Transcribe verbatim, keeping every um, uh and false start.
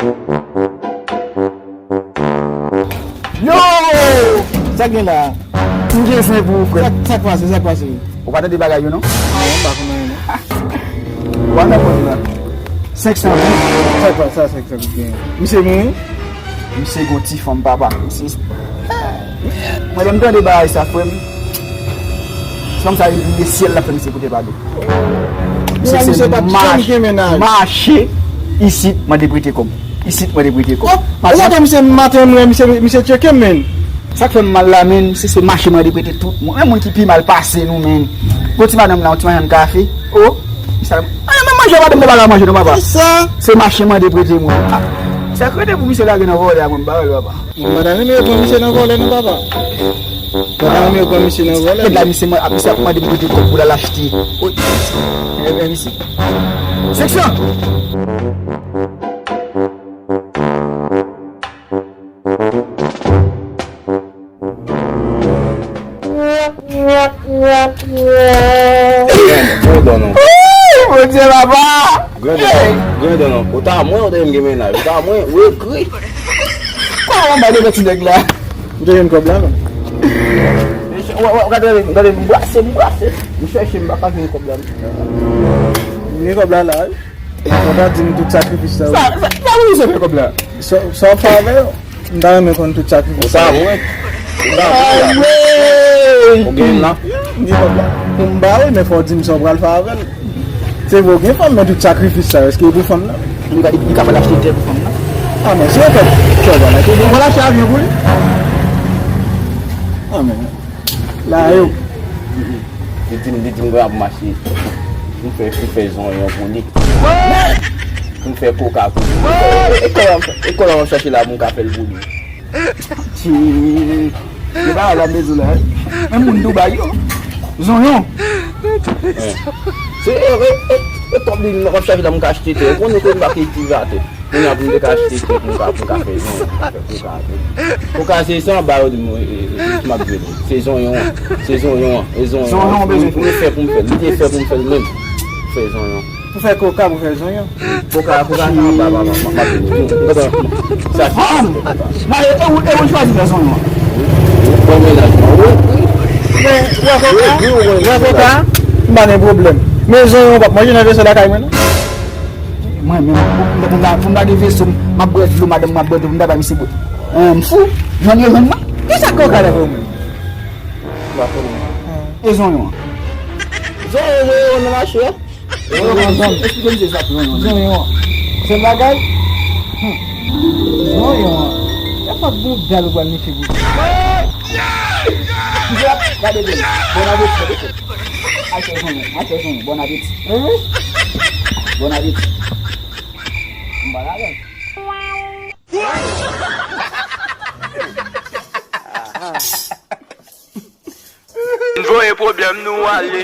Yo! Sa k gen la? M gen zen pou ou, frè. Sa, sa k pase, sa k pase? Ou pa tande bagay yo, non? Ah, m pa konn anyen, non. Ou pa nan kont la. Senk san. Sa k pase, sa senk san gen? Misye mouri? Misye gon ti fanm, papa. Misye, mwen, lè m tande bagay sa, frè m, se kòmsi li vin de syèl la, frè m, se pote pa dlo. Misye se mache isit, mande prete kòb. Isit, mande prete kòb. Ou wè misye maten, mwen, misye, misye tcheke m, men. Sa k fè m mal la, men, misye se mache mande prete tout moun. Menm moun ki pi mal pase nou, men. Gon ti madanm la, yon ti madanm kafe. O, misye, a, menm manje, madanm nan pa ka manje, non, papa. Kisa? Se mache mande prete moun. A, sa k rete pou misye lage nan vòlè a, mwen, m pa wè l, papa. Mwen pa ta renmen yo pran misye nan vòlè non, papa. Mwen pa ta renmen yo pran misye nan vòlè. Gad la, misye, mwen, misye ap mande m prete kòb pou l al achte. Oy, e, e, misye. Seksyon! Grandon non. Ooh, Bondye, papa! Grandon, hey! Grandon non. Ou ta mwen, ou te vin gen mennaj. Ou ta mwen, ou ekri. Kòman w ba de ti nèg la? Ou te jwenn kòb la, non? Ou, ou, ou gade, gade, m brase, m brase. M chèche, m pa ka jwenn kòb la, non. Ou gen kòb la, la, wi. Ou pa di m tout sakrifis sa, wi. Sa, sa, sa pou misye fè kòb la? Sa, sa w fè avè yo? M ta renmen konn tout sakrifis sa. Ou ta mwen. Ou ta mwen. Ou gen la. M gen kòb la. Pou m ba wi, men fò w di m sa w pral fè avè l. Se vre, w gen fanm, men tout sakrifis sa, èske e pou fanm nan? Li ka, li ka pral achte tè pou fanm nan. A, men si yo fè kòb la, se bon, pral achte avyon pou li. A, men. La yo. Li di m, li di m, "Grann ap mache. M fè, m fè zonyon pou li. M fè koka pou li." E kòman, e kòman m ap chache la pou m ka fè l pou li? Ti, e pa la bezwen la, wi. Men moun Dubai yo. Zonyon. Se, e, e, e, e kòb li m ap chache la pou m ka achte tè. Ou konnen ke m pa kiltivatè. Kounye a pou m te ka achte tè pou m ka, pou m ka fè zonyon, pou m ka fè koka tou. Koka se, se anba yo di m, e, e, e, m ap jwe. Se zonyon an, se zonyon an, e zonyon an. Zonyon ou bezwen fè? Mwen fè pou m fè l, li te fè pou m fè l menm. Fè zonyon. Pou fè koka, pou fè zonyon. Koka, koka se anba, anba, anba, anba yo. Sa se koka. Nan, e, e ou, e ou chwazi fè zonyon an? Bon mennaj mwen, wi. Men, wè koka, wè koka, m pa gen pwoblèm. Men zonyon an p ap manje nan veso lakay mwen, non. Mwen menm, pou m ta, pou m ta gen veso, m ap bwè dlo, madanm mwen ap bwè dlo, pou m ta bay misye bwè. An, m fou, jwenn yo jwenn mwen. Kisa koka la pou mwen? M pa konnen. E zonyon an? Zonyon, zonyon nan mache a. Zonyon, zonyon. Esplike misye sa, zonyon. Zonyon an. Se bagay? Hmm. Zonyon an. E pa bouda l ou pral meche bouda. Misye ap gade byen. Bon apeti, bon apeti. Al fè zonyon, al fè zonyon, bon apeti. Bon apeti. M pa la lè. N voye pwoblèm nou ale.